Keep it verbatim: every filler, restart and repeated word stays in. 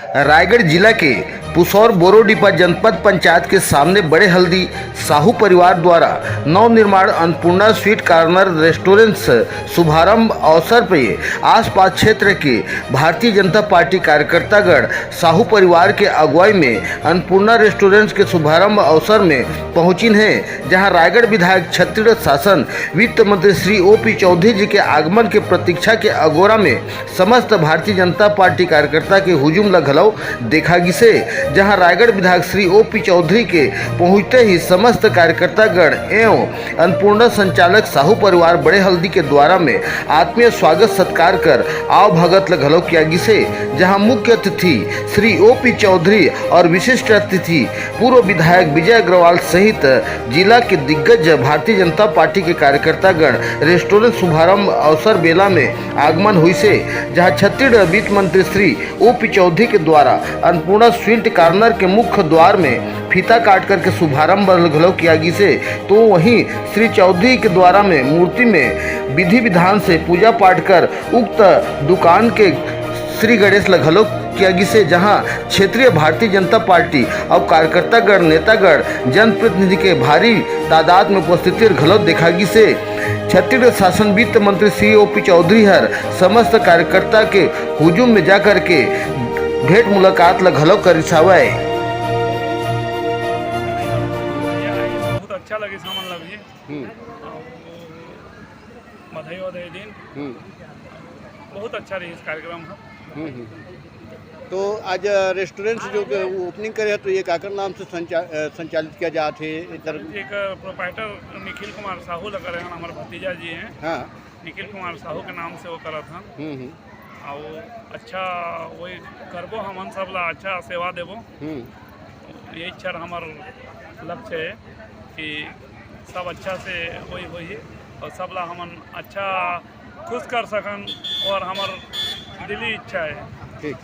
रायगढ़ जिला के पुसौर बोरोडीपा जनपद पंचायत के सामने बड़े हल्दी साहू परिवार द्वारा Navnirman Annapurna sweet corner restaurants शुभारंभ अवसर पे आसपास क्षेत्र के भारतीय जनता पार्टी कार्यकर्तागण साहू परिवार के अगुवाई में अन्नपूर्णा रेस्टोरेंट्स के शुभारंभ अवसर में पहुंचिन हैं, जहां रायगढ़ विधायक, छत्तीसगढ़ शासन, वित्त मंत्री श्री ओ पी चौधरी जी के आगमन के प्रतीक्षा के अगोरा में समस्त भारतीय जनता पार्टी कार्यकर्ता के हुजूम ल घलो देखा गिसे, जहां रायगढ़ विधायक श्री ओ पी चौधरी के पहुंचते ही समस्त कार्यकर्तागण एवं अन्नपूर्णा संचालक साहू परिवार बड़े हल्दी के द्वारा में आत्मीय स्वागत सत्कार कर आवभगत ल घलो किया गिसे, जहां मुख्य अतिथि श्री ओ पी चौधरी और विशिष्ट अतिथि पूर्व विधायक विजय अग्रवाल सहित जिला के दिग्गज भारतीय जनता पार्टी के कार्यकर्तागण रेस्टोरेंट शुभारंभ अवसर बेला में आगमन हुइसे, जहां छत्तीसगढ़ वित्त मंत्री श्री ओ पी चौधरी के द्वारा अन्नपूर्णा स्वीट कॉर्नर के मुख्य द्वार में फीता काट करके शुभारंभ घलो किया गिसे। तो वहीं श्री चौधरी के द्वारा में मूर्ति में विधि विधान से पूजा पाठ कर उक्त दुकान के श्री गणेश ल घलो किया गिसे, जहां क्षेत्रीय भारतीय जनता पार्टी अउ कार्यकर्तागण, नेतागण, जनप्रतिनिधि के भारी तादाद में उपस्थिति घलो देखा गिसे। छत्तीसगढ़ शासन वित्त मंत्री श्री ओ पी चौधरी हर समस्त कार्यकर्ता के हुजूम में जाकर के भेंट मुलाकात ल घलो करिस हावय। बहुत अच्छा लगिस हमन ला भी। हम्म। बधाई बधाई दिन। हम्म। बहुत अच्छा रहिस कार्यक्रम ह। हम्म, हम्म। तो आज रेस्टोरेंट जो के ओपनिंग करे हे, तो ये काकर नाम से संचा-, अ, संचालित किया जात हे? एकर एक प्रोप्राइटर निखिल कुमार साहू ल करे हन, हमर भतीजा जी हैं। हाँ। निखिल कुमार साहू के नाम से वो करत हन। हम्म, हम्म। अउ अच्छा वही करबो, हमन सब ला अच्छा सेवा देबो। हम्म। यही सर हमर लक्ष्य हे कि सब अच्छा से वही होही अउ सब ला हमन अच्छा खुश कर सकन, अउ हमर दिली इच्छा हे। ठीक।